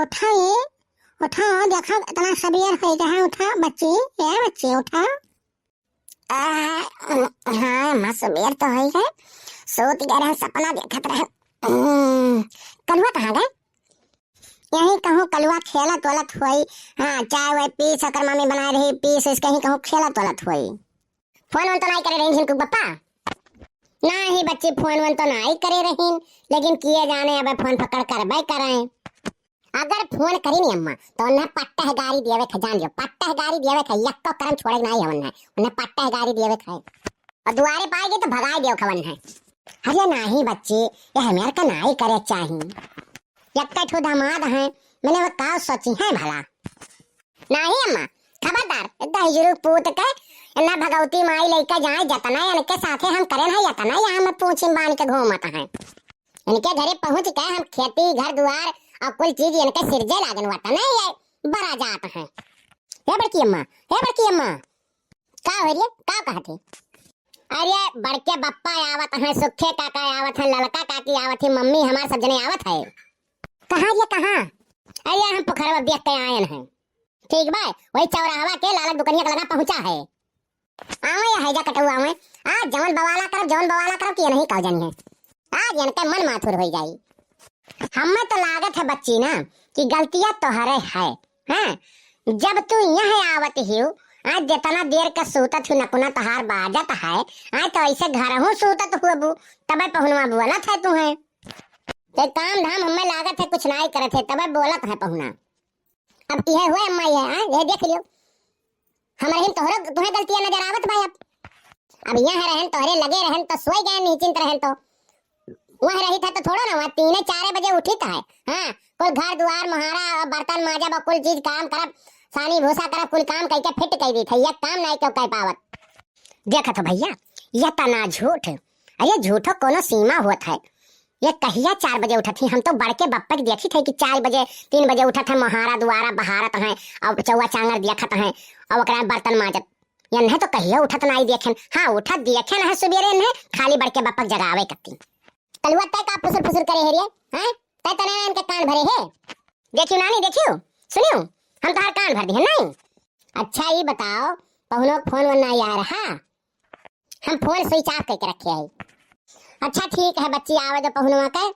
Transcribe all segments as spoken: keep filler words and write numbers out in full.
उठा ये, उठा, देखा इतना सबेर होइ गया है, उठा बच्ची, ए बच्ची उठा। आ, हाँ अम्मा, सबेर तो होइ गए, सोत गए रहे, सपना देखत रहे। हम्म, कलुआ कहाँ गए? यहीं कहूँ कलुआ खेलत वलत होई। हाँ, चाय वाय पीस, ओकर मम्मी बनाए रही, पीस, इसके यहीं कहूँ खेलत वलत होई। फोन वोन तो नाई करे रहीन झिनकू बप्पा? नाही बच्ची, फोन वोन तो नाई करे रहीन, लेकिन किए जाने अब फोन पकड़ करबे करें। अगर फोन करीन अम्मा, तो उन्हें पट्टह गारी देवे थे, जान लियो, पट्टह गारी देवे थे, यक्को करम छोड़े नाई हवन है, उन्हें पट्टह गारी देवे थे। और दुआरे पाएगी तो भगाए दियो खवन है। अरे नाही बच्ची, ये हमार का नाई करे चाही। यक्का ठो दामाद हैं, मैंने वो का सोची है भला? नाही अम्मा, खबरदार, दहिजरू पूत के ना भगवती माई लइके जाए, जतना इनके साथे हम करेन है, यतना यहाँ में पूछी बांध के घूमत हैं। इनके घरे पहुँच के हम खेती, घर दुआर और कुल चीज इनके सिरजे लागन, वतने ये बरा जात हैं। हे बड़की अम्मा, हे बड़की अम्मा, का हो रे, का कहत है? अरे बड़के बप्पा आवत हैं, सुखे काका आवत हैं, ललका काकी आवत है, मम्मी हमार सब जने आवत है। कहाँ रे, कहाँ? अरे हम पोखरवा देख के आयन हैं। ठीक बा, वही चौराहवा के लालक दुकनिया के लगा पहुँचा है। आवे या हैजा कटऊ आवे, आज जवन बवाला करब, जवन बवाला करब कि ये नहीं कह जानी है। आज इनके मन माथुर होई जाई। हमें तो लागत है बच्ची ना कि गलतिया तोहरे है, हैं? जब तू यहाँ आवत हियो, आज जितना देर का सूतत हूँ नकुना तोहार बाजत है, आज तो ऐसे घरहूँ सूतत हुअबू, तबे पहुनवा बोलत है तू है। ते काम धाम हमें लागत है कुछ नाई करत है, तबे बोलत है पहुना। अब इहे हुए अम्मा, ये, हाँ, ये देख लियो, हम रहिन तोहरो, तुम्हें गलतियां नजर आवत भाई। अब, अब यहाँ रहन, तोहरे लगे रहन तो सोए गए, निश्चिंत रहन तो। वह रही था तो थोड़ा ना, वह तीने चारे बजे उठी था है। हाँ, कुल घर दुआर, मोहारा, बर्तन माजब, कुल चीज काम करब, सानी भूसा करब, कुल काम कइके फिट कइ दी था, ये काम नाई क्यों कह पावत। देखत हो भैया, ये तना झूठ, अरे झूठो कोनो सीमा होत है। ये कहिया चार बजे उठत ही? हम तो बड़के बप्पा के देखी थे कि चार बजे, तीन बजे उठत है, मोहारा दुआरा बहारत हैं और चौवा चांगर देखत हैं और ओकरा बर्तन माजत। ये नहीं तो कहिया उठत नाई देखेन। हाँ, उठत देखेन है सुबेरे नहीं, खाली बड़के बप्पा के जगावे कत्ती। कलुआ तय का फुसुर फुसुर करे है रे? हैं? तय तने इनके कान भरे है? देखियो नानी, देखियो, सुनियो, हम तोहार कान भर दिहे नहीं। अच्छा, ये बताओ, पहुनो फोन वोन नाई आ रहा? हम फोन स्विच ऑफ करके रखे हई। अच्छा ठीक है बच्ची, आवे दो पहुनवा के,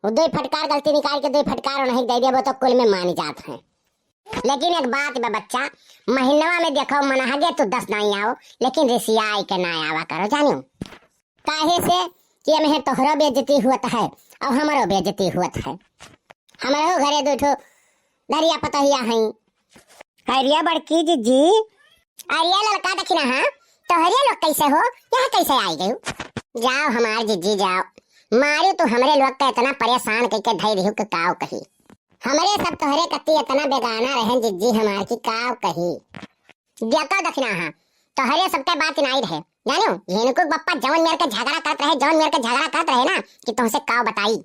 वो दो फटकार गलती निकाल के दो फटकार उन्हें दे देबो तो कुल में मान जात हैं। लेकिन एक बात बा बच्चा, महीनवा में देखो मनहगे तू दस नाई आओ, लेकिन रिसियाई के ना आवा करो, जानियो। काहे से कि एमे तोहरो बेइज्जती हुअत है और हमरो बेइज्जती हुअत है। हमरो घरे दो ठो धरिया पतहिया हई। अरिया बड़की जिज्जी। अरिया ललका दखिना, हाँ, तोहरे लोग कैसे हो, यहाँ कैसे आई गयू? जाओ हमार जिज्जी जाओ, मारू तू हमरे लोग का इतना परेशान कइके धई दिहू कि काव कही। हमरे सब तोहरे कत्ती इतना बेगाना रहन जिज्जी हमार की काव कही। देखो दखिना, हाँ, तोहरे सबके बात नाई रहे, जानो, झिनकू बप्पा जवन मेर के झगड़ा करत रहे, जवन मेर के झगड़ा करत रहे ना कि तुमसे काव बताई।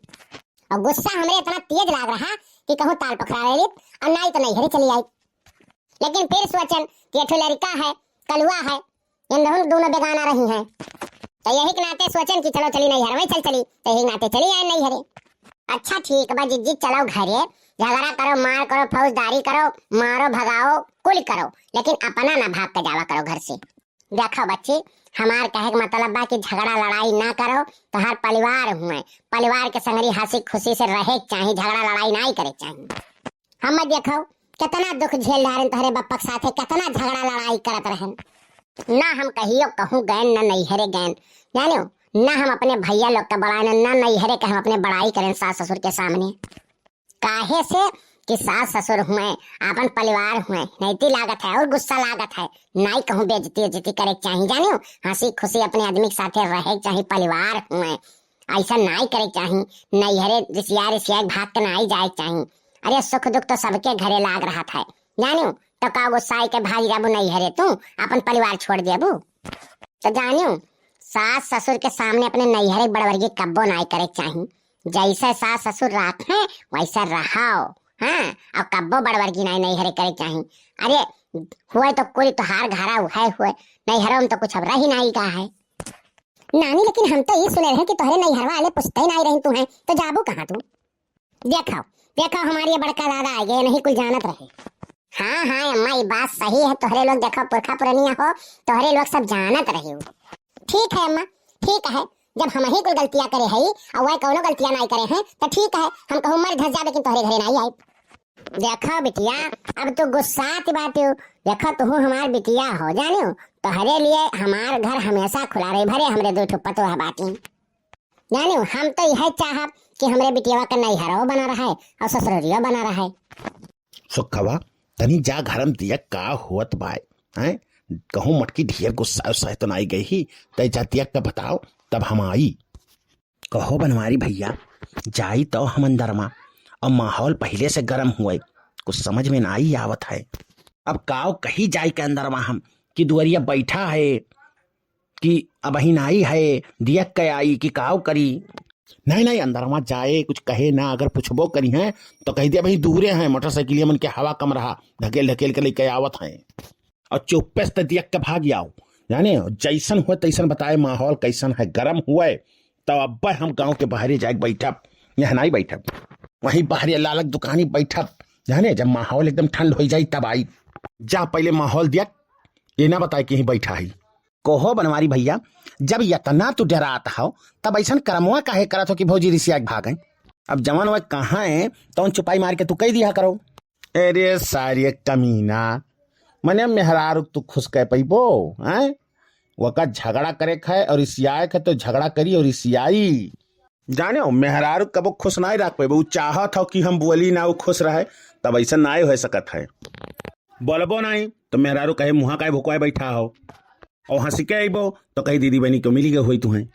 और गुस्सा हमरे इतना तेज लाग रहा कि कहूँ ताल पकड़ा ले लीत और नाई तो नैहरे चली आई। लेकिन फिर सोचन कि ये ठो लड़का है, कलुआ है, इन दोनों, दोनों बेगाना रही हैं, तो यही के नाते सोचन कि चलो चली नैहर में चल चली, तो यही नाते चली आए नैहरे। अच्छा ठीक बा जिज्जी, चलो घरे, झगड़ा करो, मार करो, फौजदारी करो, मारो भगाओ, कुल करो, लेकिन अपना ना भाग के जावा करो घर से। देखो बच्ची, हमार कहे के मतलब बा कि झगड़ा लड़ाई ना करो, तोहार परिवार हुए, परिवार के संगरी हंसी खुशी से रहे के चाही, झगड़ा लड़ाई नाई करे के चाही। हम देखो, कितना दुख झेल डारेन तोहरे बप्पा के साथे, कितना झगड़ा लड़ाई करत रहन। ना हम कहियो कहूँ गएन, ना नैहरे गएन, जानो, ना हम अपने भैया लोग के बड़ाएन, ना नैहरे के हम अपने बड़ाई करेन सास ससुर के सामने। काहे से कि सास ससुर हुए, आपन परिवार हुए, नैती लागत है और गुस्सा लागत है, नाई कहूँ बेइज्जती उज्जती करे के चाही, जानियो, हंसी खुशी अपने आदमी के साथे रहे के चाही, परिवार हुए, ऐसा नाई करे के चाही, नैहरे रिसिया रिसिया के भाग के नाई जाए के चाही। अरे सुख दुख तो सबके घरे लाग रहत है, जानियो, तो का गुस्साई के भाग जाबू नैहरे तू, अपन परिवार छोड़ देबू? तो जानियो, सास ससुर के सामने अपने नैहरे के बड़वर्गी कब्बो नाई करे के चाही। जैसे सास ससुर राखें, वैसे रहो। हाँ, और कब्बो बड़वर्गी नाई नैहरे करे के चाही। अरे, हुए तो कुल तोहार घरा उहे हुए, नैहरों में तो कुछ अब रही नाई का है। नानी, लेकिन हम तो ये सुने रहे कि तोहरे नैहरवा वाले पुछते ही नाई रही तू हैं, तो जाबू कहाँ तू? देखो, देखो, हमारे ये बड़का दादा आ गए, नहीं कुछ जानत रहे। हाँ, हाँ अम्मा, ये बात सही है, तोहरे लोग देखो पुरखा पुरनिया हो, तोहरे लोग सब जानत रहे हो। ठीक है अम्मा, ठीक है, जब हम ही कुल गलतियाँ करे हई और वह कौनो गलतियाँ नाई करे हैं, तो ठीक है, हम कहूँ मर धस जाबे, लेकिन तोहरे घरे नाई आए। देखो बिटिया, अब तू गुस्सात बाटे हो। देखो, तू हमार बिटिया हो, जाने हो, तोहरे लिए हमार घर हमेशा खुला रही, भले हमरे दो ठो पतोह बाटी। जाने हो, हम तो यह चाहब कि हमरे बिटिया का नैहरो बना रहे और ससुररियो बना रहे। सुखवा, तनी जा घर में दिया का होत बाय, हैं? कहूँ मटकी ढेर गुस्सा उस्सा तो नाई गई ही, तै जा दिया का बताओ, तब हम आई। कहो बनवारी भैया, जाई तो हम अंदर मा, अब माहौल पहिले से गरम हुए, कुछ समझ में नाई आवत है। अब काव कही जाई के अंदर मा हम, कि दुआरिया बैठा है, कि अबहिन आई है, दियक के आई, कि काव करी? नहीं, नहीं, अंदर मा जाए, कुछ कहे ना, अगर पूछबो करी हैं, तो कही दे, "अबही दूरे हैं, मोटरसाइकिलिया मन के हवा कम रहा, ढकेल ढकेल के लेके आवत हैं।" और चुप्पे से दियक के भाग आओ, जाने, जैसन हुए तैसन बताए, माहौल कैसन है, गरम हुए, तब अब्बे हम गाँव के बाहरे जाए बैठब, यहाँ नाई बैठब, वहीं बाहरे लालक दुकानी बैठब, जाने, जब माहौल एकदम ठंड हो जाई तब आई। जा पहले माहौल दिया, ये ना बताए कि यहीं बैठा है। कहो बनवारी भैया, जब यतना तू डरात हो, तब ऐसन करमवा काहे करत हो कि भौजी रिसिया के भागें? अब जवन वह कहाँ है, तौन चुपाई मार के तू कह दिया करो। अरे सारे कमीना, मने मेहरारू तू खुश कह पैबो, हैं? वका झगड़ा करे खाए और रिसियाए खाए तो झगड़ा करी और रिसियाई। जाने हो, मेहरारू कबो खुश नाई रख पैबो, उ चाहत हो कि हम बोली ना, उ खुश रहे, तब ऐसा नाई हो सकत है। बोलबो नाई तो मेहरारू कहे, "मुँहा काहे भुकवाए बैठा हो?" और हंस के अइबो तो कही, "दीदी बहनी क्यों मिली गए हुई तुम्हें?"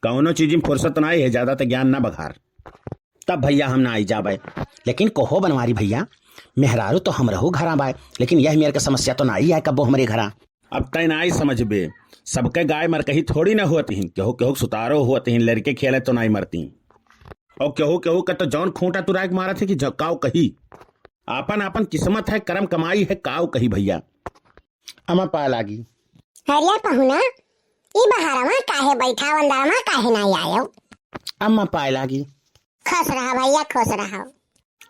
कौनो चीज में फुर्सत नाई है, ज्यादा तो ज्ञान ना बघार। तब भैया हम ना आई जाबे। लेकिन कहो बनवारी भैया, मेहरारू तो हम रहू घरा बाय, लेकिन यह मेर के समस्या तो नाई आए कब्बो हमरे घरा। अब तय नाई समझबे, सबके गाय मरकही थोड़ी ना होत हिन, केहू केहू सुतारो होत हिन, लड़के खेले तो नाई मरती। और केहू केहू का तो जौन खूंटा तुराए के मारत है कि ज-, काव कही। आपन आपन किस्मत है, करम कमाई है, काव कही भैया। अम्मा पाए लागी। अरे पहुना, ई बहरवा काहे बैठा, अंदरवा काहे नाई आयो? अम्मा पाए लागी। खुश रहा भैया, खुश रहा।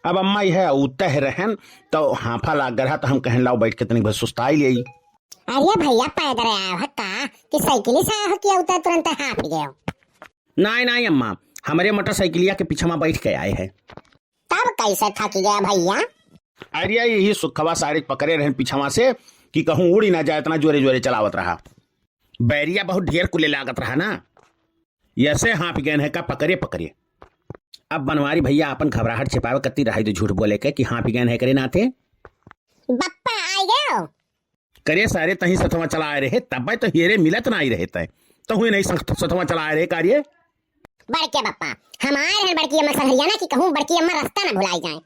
अब अम्मा यह उतह रहन तो हाफा लाग रहा, तो हम कहन, "लाओ बैठ के तनी भर सुस्ताई लेई।" अरे भैया, पैदल आया हो का कि साइकिल से आया हो कि उतर तुरंत हाफ गए हो? नाई नाई अम्मा, हमरे मोटरसाइकिलिया के पीछे में बैठ के आए हैं। तब कैसे थक गया भैया? अरे यही सुखवा सारे पकड़े रहन पीछवा से कि कहूँ उड़ी ना जाए, इतना जोरे जोरे चलावत रहा। बैरिया बहुत ढेर कुले लागत रहा ना, यसे हाँफ गए हैं का पकड़े पकड़े। अब बनवारी भैया अपन घबराहट छिपावे कत्ती रहाई तो झूठ बोले के कि हाँफ गए हैं करे नाते। बप्पा आई गयो। करे सारे तही सथवा चलाए रहे, तब तो हेरे मिलत ना आई रहे तय, तो हुई नहीं सथ-, सथवा चलाए रहे कार्य। बड़के बप्पा, हम आए रहन बड़की अम्मा संघरिया ना कि कहूँ बड़की अम्मा रास्ता ना भुलाई जाए।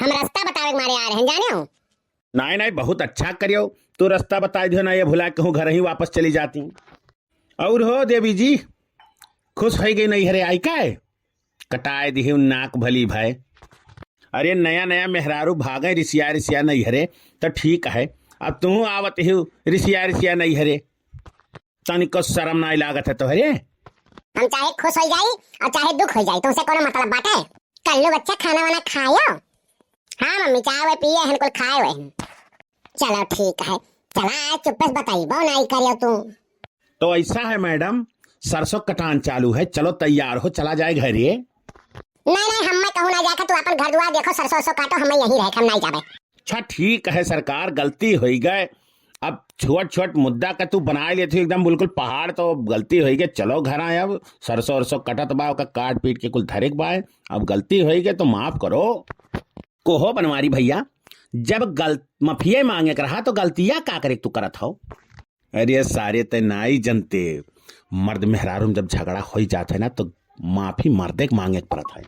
हम रास्ता बतावे के मारे आए रहन, जाने हो? नाई नाई, बहुत अच्छा करियो, तू रास्ता बताई दियो ना, ये भुला कहूँ घर ही वापस चली जाती। और हो देवी जी, खुश हो गई नैहरे आई का? कटाए दिहे नाक भली भाई। अरे नया नया मेहरारू भागे रिसिया रिसिया नैहरे, तो ठीक है, अब तू आवत ही रिसिया रिसिया नैहरे। तनिको शर्म नाई लागत है तोहरे? हम चाहे खुश हो जाई और चाहे दुख हो जाई, तुमसे कोनो मतलब बाटे? कल्लू बच्चा खाना वाना खायो? हाँ मम्मी, चाय वाय पिए हन, कुल खाए हुए हन। चलो ठीक है, चला आज चुप्पे से बताइबो नाई करियो तू। तो ऐसा है मैडम, सरसों कटान चालू है, चलो तैयार हो, चला जाए घरे। नहीं नहीं, हम मैं कहूँ ना जाके, तू अपन घर दुआर देखो, सरसों सरसों काटो, हम यहीं रहे, हम नहीं जाबे। अच्छा ठीक है सरकार, गलती होई गए। अब छोट छोट मुद्दा का तू बनाए लेती हो एकदम बिल्कुल पहाड़, तो गलती होई गए। चलो घर आए, अब सरसों सरसों कटत बा, ओका काट पीट के कुल धरे के बा। अब गलती होई गए तो माफ करो। कोहो बनवारी भैया, जब गल-, माफिया मांगे के रहा तो गलतिया का करे तू करत हो? अरे सारे ते नाई जनते, मर्द मेहरारू में जब झगड़ा होई जात है ना तो माफी मर्दे के मांगे के पड़त है।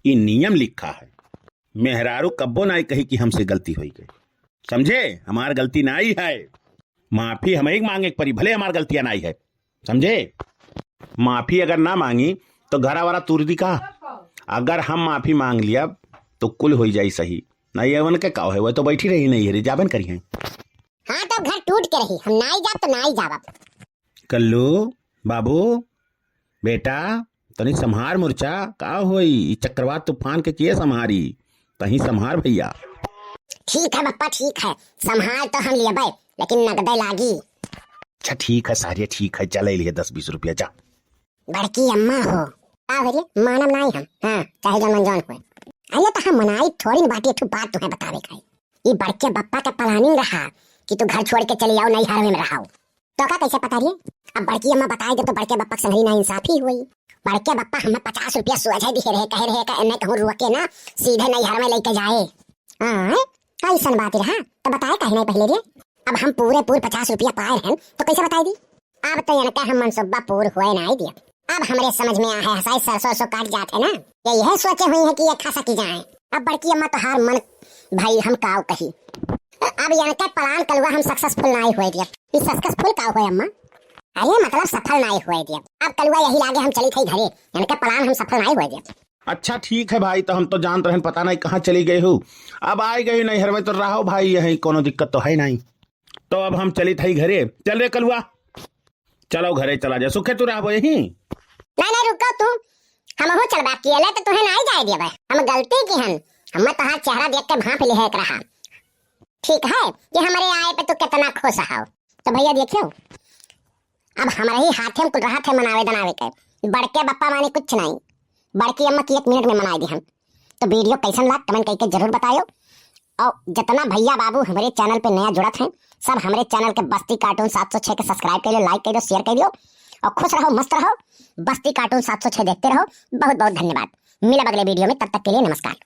ई नियम लिखा है, मेहरारू कब्बो नाई कही कि हमसे गलती होई गई, समझे? हमार गलती नाई है, माफी हमें ही मांगे के पड़ी, भले हमार गलतियां नाई है, समझे? माफी अगर ना मांगी तो घरा वाला तूर दी का? अगर हम माफी मांग लिया तो कुल होई जाई सही, ना ये उनके का है, वो तो बैठी रही नहीं है रे, जाबन करी हैं। हाँ तो घर टूट के रही, हम नाई जाब तो नाई जाब अब। कल्लू, बाबू, बेटा, तनी सम्हार मुर्चा, का होई, ई चक्रवात तूफान के के सम्हारी? तहीं सम्हार भइया। ठीक है बप्पा, ठीक है, सम्हार तो हम लेबै, लेकिन नगदे लागी। अच्छा ठीक है सारे, ठीक है, चल लिहे दस बीस रुपया, जा। बड़की अम्मा हो। का हो रे, मानब नाई हम, हाँ, चाहे जमन जौन होए। अरे तो हम मनाई थोड़ी न बाटी, एक ठो बात तुहें बतावे का है। ई बड़के बप्पा का planning रहा कि तू घर छोड़ के चली आओ, नैहर में रहो। तो का कैसे पता रे? अब बड़की अम्मा बताई दे तो बड़के बप्पा के संगरी नाइंसाफी होई। बड़के बप्पा हमें पचास रुपया सोझे दिहे रहे, कहे रहे का एने कहूँ रुके ना, सीधे नैहर में लेके जाए। हाँ, कैसन बात रहा? तो बताए काहे नहीं पहले रे? अब हम पूरे पूरे पचास रुपया पाए रहन, तो कैसे बताई दी? अब तो इनका हम मनसुब्बा पूर हुए ना दिया। अब हमरे समझ में आ है, हसाई सरसों सो काट जात है ना, ये यह सोचे हुई है कि ये खा सकी जाए। अब बड़की अम्मा तोहार मन भाई हम काव कही। अब इनके plan कलुआ हम successful नाई हुए दिया। ई successful का हुए अम्मा? अरे मतलब सफल नाई हुए दिया। अब कलुआ यही लागे हम चली थई घरे, इनके plan हम सफल नाई हुए दिया। अच्छा ठीक है भाई, तो हम तो जानत रहन पता नहीं कहाँ चली गई हो। अब आए गई नैहर में तो रहो भाई, यही कोनो दिक्कत तो है नहीं। तो अब हम चलित हई घरे। चल रे कलुआ, चलो घरे चला जा, सुखे तू रहबो यहीं। नहीं नहीं रुको तू, हमहू चलबा, अकेले तो तुहें नाई जाए देबे। हम गलती की हन, हम तोहार चेहरा देख के भांप लिहे एक रहा। ठीक है कि हमरे आए पे तू कितना खुश हो। तो भैया देखियो, अब हमरे ही हाथे में कुल रहा थे मनावे दनावे के। बड़के बप्पा माने कुछ नहीं, बड़की अम्मा की एक मिनट में मनाए दिहन। तो video कैसन लाग comment करके जरूर बतायो। और जितना भैया बाबू हमरे channel पे नया जुड़त हैं, सब हमरे channel के बस्ती cartoon सात सौ छह के subscribe कर लो, like कर दो, share कर दो और खुश रहो, मस्त रहो। बस्ती cartoon सात सौ छह देखते रहो। बहुत बहुत धन्यवाद। मिलब अगले video में, तब तक के लिए नमस्कार।